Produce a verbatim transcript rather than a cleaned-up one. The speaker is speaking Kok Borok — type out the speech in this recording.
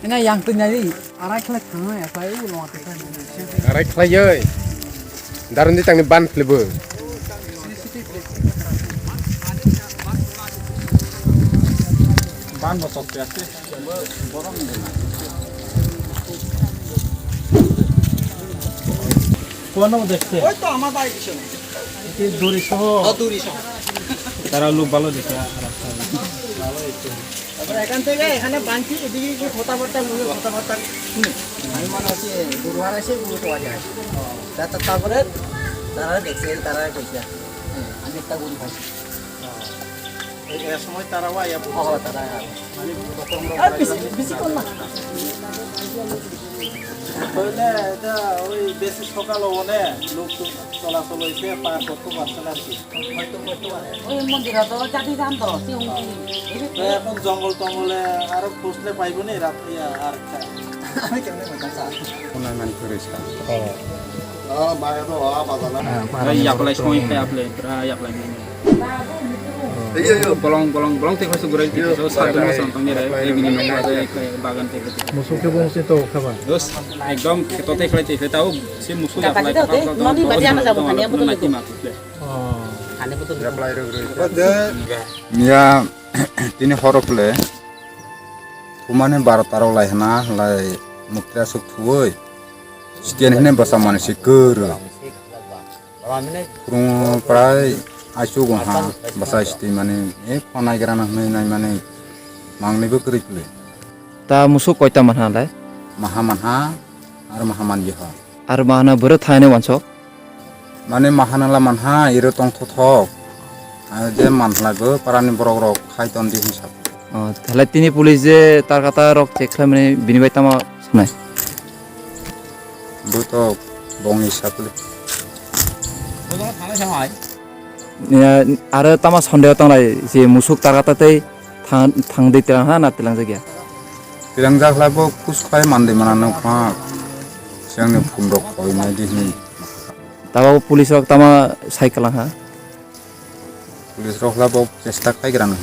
Ina yang twi nai, arai khlai thang ya, khlai u long te khlai. Arai khlai yoi. Darun di tangni ban khlai bo. Ban bo sok ya. Kono dekte? ওই তো আমার বাড়ির পিছনে। এই দড়ি সহ। ও, দড়ি সহ। তারা লোক ভালো দেখে আর রাস্তা ভালো দেখে। তারপরে এখান থেকে এখানে বানছি, এদিকে কি কথাবার্তা, লোকের কথাবার্তা শুনে আমি মনে হচ্ছে গরু হারাইছে, গরু পাওয়া যায়। তা-, তা-, তারপরে তারা দেখছে, তারা কইছে, হ্যাঁ, আমি একটা গরু পাইছি। এই, এই সময় তারাও আইয়া পড়ছে। ও, তারা আইয়া। মানে, আর বেশি, বেশি কম না। তাহলে এটা ওই বেশি সকাল হবো না, লোক তো চলাচল হইছে, পার করতে পারছে না আর কি। ওই মন্দিরে তো জাতি জানতো, সে উনকি। তো এখন জঙ্গল টঙ্গলে আরো খুঁজলে পাইবো নি রাত ইয়া আর একটা। আমি কেমনে বলতাম sir? Kono man kwrwi sa. Bai yaplai songwi phai aplai, tra yaplai mani. Bolong, bolong, bolong tei khaisa gurai tei khaisa sadung bosong tongni re, tei bini nokbar tei khe bagan tei khe. Musuk khe bongsi to khaba. Dos, ekdom kheto tei khlai tei khe tao, si musuk yaplai khe tao, noni baji ano jago khani, nai tei ma khe. Miya, tini horo khle, thumani baro taro lai hana, lai mukti aswk thuwi, sitian hwnwi bwsa mani se kwrwi. Khurungo prai aichugo ha, bwsa siti mani, e phone naigra na hwnwi naimani, mangnibo kwrwi kwrwi. Ta musuk koita manha lai? Maha manha, aro maha manliha. Aro maha na bwrwi thaini wansok? Mane mahanala manha, iro tong thothok. Ah, je manhalaibo parani borok rok khai tondi hinsa. Oh, thalai tini police je tarkata rok check khlaimani bini bai tamo sanai? Bo to bongni sakle. Ya, aro tamo sondeho tonglai je musuk tarkata tei thang, thangdi tilang ha na tilang jagya? Tilang jakhlai bo kus khlai mandi mana nokha. Siangni phun rok khoi nai di hin. Tabok police rok tamo sai kwlang ha? Police rok hla bo chesta khai gra nang.